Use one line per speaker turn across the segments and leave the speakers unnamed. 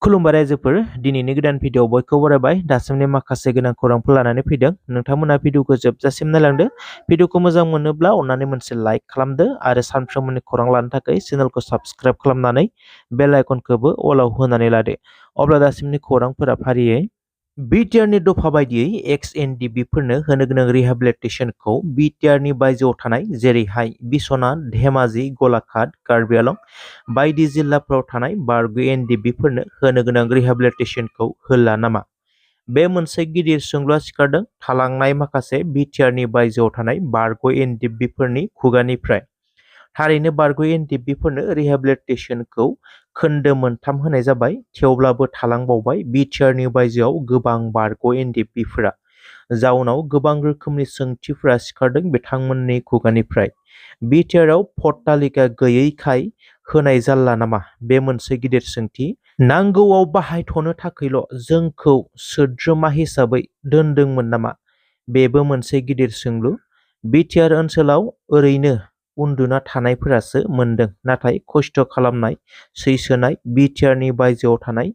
खुलुमबाय रायजोफोर दिनैनि गोदान भिडिअ बयखौ बरायबाय दासिमनि माखासे गोनां खौरांफोर लानानै फैदों नोंथांमोना भिडिअखौ जोबजासिम नायलांदो भिडिअखौ मोजां मोनोब्ला अन्नानै मोनसे लाइक खालामदो आरो सानफ्रोमबोनि खौरां लानो थाखाय चेनेलखौ साबस्क्राइब खालामनानै बेल आइकनखौबो अलाव होनानै लादो अब्ला दासिमनि खौरांफोरा फारियै बिटिआरनि दफा बायदियै एक्स-एनडिबिफोरनो होनो गोनां रिहेबिलिटेसनखौ बिटिआरनि बायजोआव थानाय जेरैहाय बिश्वनाथ धेमाजि गलाघाट कार्बि आलं बायदि जिल्लाफोराव थानाय बारग' एनडिबिफोरनो होनो गोनां रिहेबिलिटेसनखौ होला नामा बे मोनसे गिदिर सोंलुआ सिखारदों थालांनाय माखासे बिटिआरनि बायजोआव थानाय बारग' एनडिबिफोरनि खुगानिफ्राय थारैनो बारग' एनडिबिफोरनो रिहेबिलिटेसनखौ खोन्दो मोनथाम होनाय जाबाय थेवब्लाबो थालांबावबाय बिटिआरनि बायजोआव गोबां बारग' एनडिबिफोरा जाउनाव गोबां रोखोमनि सोंथिफोरा सिखारदों बिथांमोननि खुगानिफ्राय बिटिआरआव भट तालिका गैयैखाय होनाय जाला नामा बे मोनसे गिदिर सोंथि नांगौआव बाहायथ'नो थाखायल' जोंखौ सोद्रोमा हिसाबै दोनदोंमोन नामा बेबो मोनसे गिदिर सोंलु बिटिआर ओनसोलाव ओरैनो उन्दुना थानायफोरासो मोनदों नाथाय खस्थ' खालामनाय सैसोनाय बिटिआरनि बायजोआव थानाय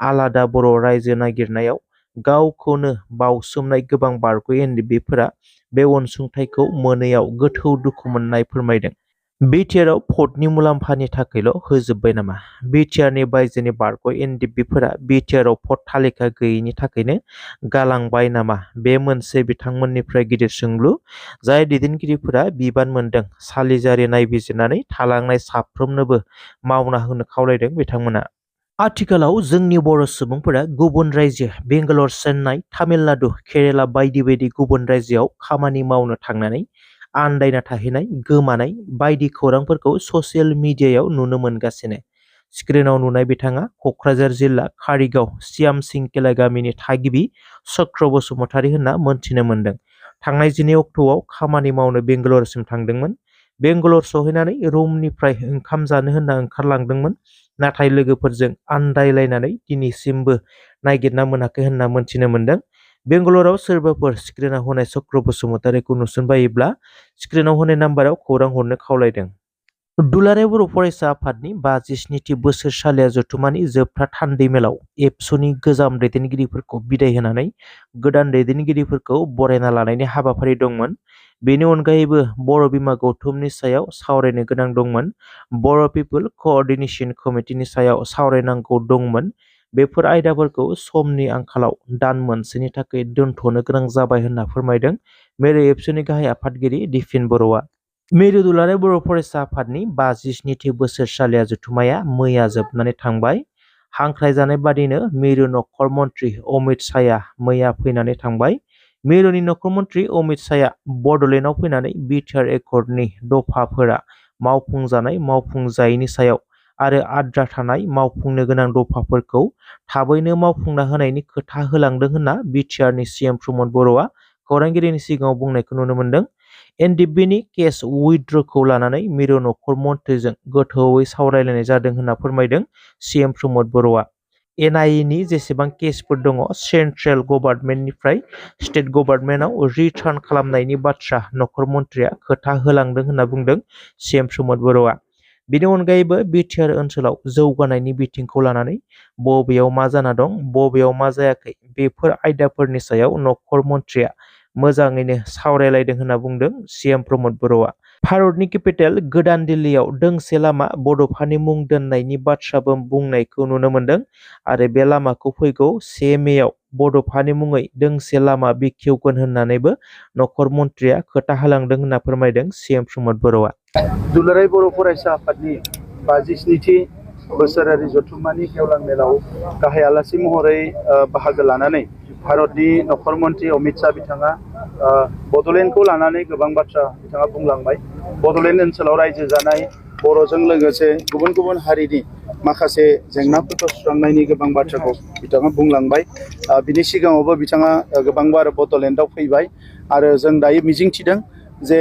आलादा बर' रायजो नागिरनायाव गावखौनो बावसोमनाय गोबां बारग' एनडिबिफोरा बे अनसुंथाइखौ मोनैयाव गोथौ दुखु मोननाय फोरमायदों बिटिआरआव भटनि मुलाम्फानि थाखायल' होजोब्बाय नामा बिटिआरनि बायजोनि बारग' एनडिबिफोरा बिटिआरआव भट तालिका गैयैनि थाखायनो गालांबाय नामा बे मोनसे बिथांमोननिफ्राय गिदिर सोंलु जाय दैदेनगिरिफोरा बिबान मोनदों सालिजारि नायबिजिरनानै थालांनाय साफ्रोमनोबो मावना होनो खावलायदों बिथांमोना आथिखालाव जोंनि बर' सुबुंफोरा गुबुन रायजो बेंगालर चेन्नाइ तामिलनाडु केरेला बायदि बायदि गुबुन रायजोआव खामानि मावनो थांनानै आन्दायना थाहैनाय गोमानाय बायदि खौरांफोरखौ ससियेल मिडियायाव नुनो मोनगासिनो स्क्रिनाव नुनाय बिथाङा क'क्राझार जिल्ला कारिगाव सियामसिंकेला गामिनि थागिबि चक्र बसुमतारी होनना मोनथिनो मोन्दों थांनाय 12 अक्ट'आव खामानि मावनो बेंगालरसिम थांदोंमोन बेंगालर सहैनानै रुमनिफ्राय ओंखाम जानो होनना ओंखारलांदोंमोन नाथाय लोगोफोरजों आन्दायलायनानै दिनैसिमबो नागिरना मोनाखै होनना मोनथिनो मोन्दों बेंगालराव सोरबाफोर स्क्रिनाव होनाय चक्र बसुमतारीखौ नुसनबायोब्ला स्क्रिनाव होनाय नाम्बाराव खौरां हरनो खावलायदों दुलाराय बर' फरायसा आफादनि 57थि बोसोरसालिया जथुम्मानि जोबथा थान्दै मेलाव एबसुनि गोजाम दैदेनगिरिफोरखौ बिदाय होनानै गोदान दैदेनगिरिफोरखौ बरायना लानायनि हाबाफारि दंमोन बेनि अनगायैबो बर' बिमा गौथुमनि सायाव सावरायनो गोनां दंमोन बर' पिपल क'अर्डिनेशन कमिटिनि सायाव सावरायनांगौ दंमोन बेफोर आयदाफोरखौ समनि आंखालाव दान मोनसेनि थाखाय दोनथ'नो गोनां जाबाय होनना फोरमायदों मेरु एबसुनि गाहाय आफादगिरि दिफिन बर'आ मेरु दुलाराय बर' फरायसा आफादनि 57थि बोसोरसालिया जथुम्माया मैया जोबनानै थांबाय हांख्रायजानाय बादिनो मेरु नखर मन्त्रि अमित शाहया मैया फैनानै थांबाय मेरुनि नखर मन्त्रि अमित शाहया बड'लेण्डआव फैनानै बिटिआर एकर्डनि दफाफोरा मावफुंजानाय मावफुंजायैनि सायाव आरो आद्रा थानाय मावफुंनो गोनां दफाफोरखौ थाबैनो मावफुंना होनायनि खोथा होलांदों होनना बिटिआरनि सीएम प्रमद बर'आ खौरांगिरिनि सिगाङाव बुंनायखौ नुनो मोन्दों एनडिबिनि केस उइथड्रखौ लानानै मिरु नखर मन्थ्रिजों गोथौवै सावरायलायनाय जादों होनना फोरमायदों सीएम प्रमद बर'आ एनआइएनि जेसेबां केसफोर दङ सेन्ट्रेल गभर्नमेन्टनिफ्राय स्टेट गभर्नमेन्टआव रिटार्न खालामनायनि बाथ्रा नखर मन्थ्रिया खोथा होलांदों होनना बुंदों सीएम प्रमद बर'आ बेनि अनगायैबो बिटिआर ओनसोलाव जौगानायनि बिथिंखौ लानानै बबेयाव मा जाना दं बबेयाव मा जायाखै बेफोर आयदाफोरनि सायाव नखर मन्थ्रिया मोजाङैनो सावरायलायदों होनना बुंदों सीएम प्रमद बर'आ भारतनि केपिटेल गोदान दिल्लीयाव दोंसे लामा बड'फानि मुं दोननायनि बाथ्राबो बुंनायखौ नुनो मोन्दों आरो बे लामाखौ फैगौ 1 मेयाव बड'फानि मुङै दोंसे लामा बेखेवगोन होननानैबो नखर मन्थ्रिया खोथा होलांदों होनना फोरमायदों सीएम प्रमद बर'आ
दुलाराय बर' फरायसा आफादनि 57थि बोसोरारि जथुम्मानि गेवलां मेलाव गाहाय आलासि महरै बाहागो लानानै भारतनि नखर मन्त्रि अमित शाह बिथाङा बड'लेण्डखौ लानानै गोबां बाथ्रा बिथाङा बुंलांबाय बड'लेण्ड ओनसोलाव रायजो जानाय बर'जों लोगोसे गुबुन गुबुन हारिनि माखासे जेंनाफोरखौ सुस्रांनायनि गोबां बाथ्राखौ बिथाङा बुंलांबाय बिनि सिगाङावबो बिथाङा गोबांबार बड'लेण्डआव फैबाय आरो जों दायो मिजिंथिदों जे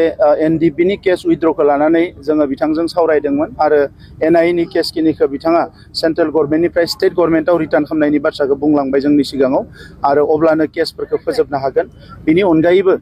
एनडिबिनि केस उइथड्रखौ लानानै जोङो बिथांजों सावरायदोंमोन आरो एनआइएनि केसखिनिखौ बिथाङा सेन्ट्रेल गभर्नमेन्टनिफ्राय स्टेट गभर्नमेन्टआव रिटार्न खालामनायनि बाथ्राखौ बुंलांबाय जोंनि सिगाङाव आरो अब्लानो केसफोरखौ फोजोबनो हागोन बिनि अनगायैबो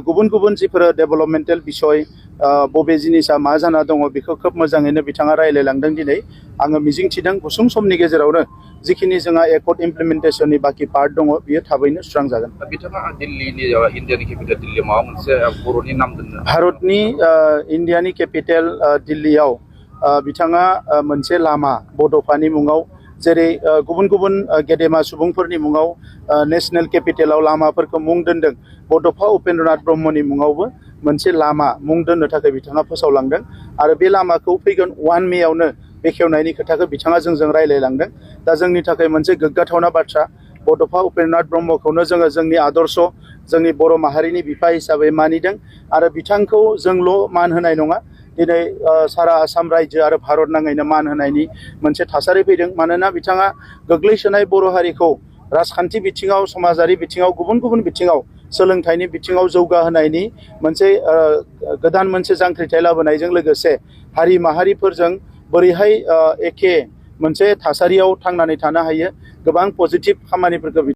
गुबुन गुबुन जिफोर डेभेलपमेन्टेल बिसय बबे जिनिसा मा जाना दङ बेखौ खोब मोजाङैनो बिथाङा रायलायलांदों दिनै आङो मिजिंथिदों गुसुं समनि गेजेरावनो जिखिनि जोंहा एकर्ड इमप्लिमेन्टेसननि बाखि पार्ट दङ बियो थाबैनो सुस्रांजागोन
बिथाङा दिल्लीनि इन्डियानि केपिटेल दिल्लीयाव माबा मोनसे बर'नि नाम दोननो
भारतनि इन्डियानि केपिटेल दिल्लीयाव बिथाङा मोनसे लामा बड'फानि मुङाव जेरै गुबुन गुबुन गेदेमा सुबुंफोरनि मुङाव नेशनेल केपिटेलाव लामाफोरखौ मुं दोनदों बड'फा उपेन्द्रनाथ ब्रह्मनि मुङावबो मोनसे लामा मुं दोननो थाखाय बिथाङा फोसावलांदों आरो बे लामाखौ फैगोन 1 मेयावनो बेखेवनायनि खोथाखौ बिथाङा जोंजों रायलायलांदों दा जोंनि थाखाय मोनसे गोग्गाथावना बाथ्रा बड'फा उपेन्द्रनाथ ब्रह्मखौनो जोङो जोंनि आदर्श जोंनि बर' माहारिनि बिफा हिसाबै मानिदों आरो बिथांखौ जोंल' मान होनाय नङा दिनै सारा आसाम रायजो आरो भारत नाङैनो मान होनायनि मोनसे थासारि फैदों मानोना बिथाङा गोग्लैसोनाय बर' हारिखौ राजखान्थि बिथिङाव समाजारि बिथिङाव गुबुन गुबुन बिथिङाव सोलोंथाइनि बिथिङाव जौगाहोनायनि मोनसे गोदान मोनसे जांख्रिथाय लाबोनायजों लोगोसे हारि माहारिफोरजों बोरैहाय एखे मोनसे थासारियाव थांनानै थानो हायो गोबां पजिटिभ खामानिफोरखौ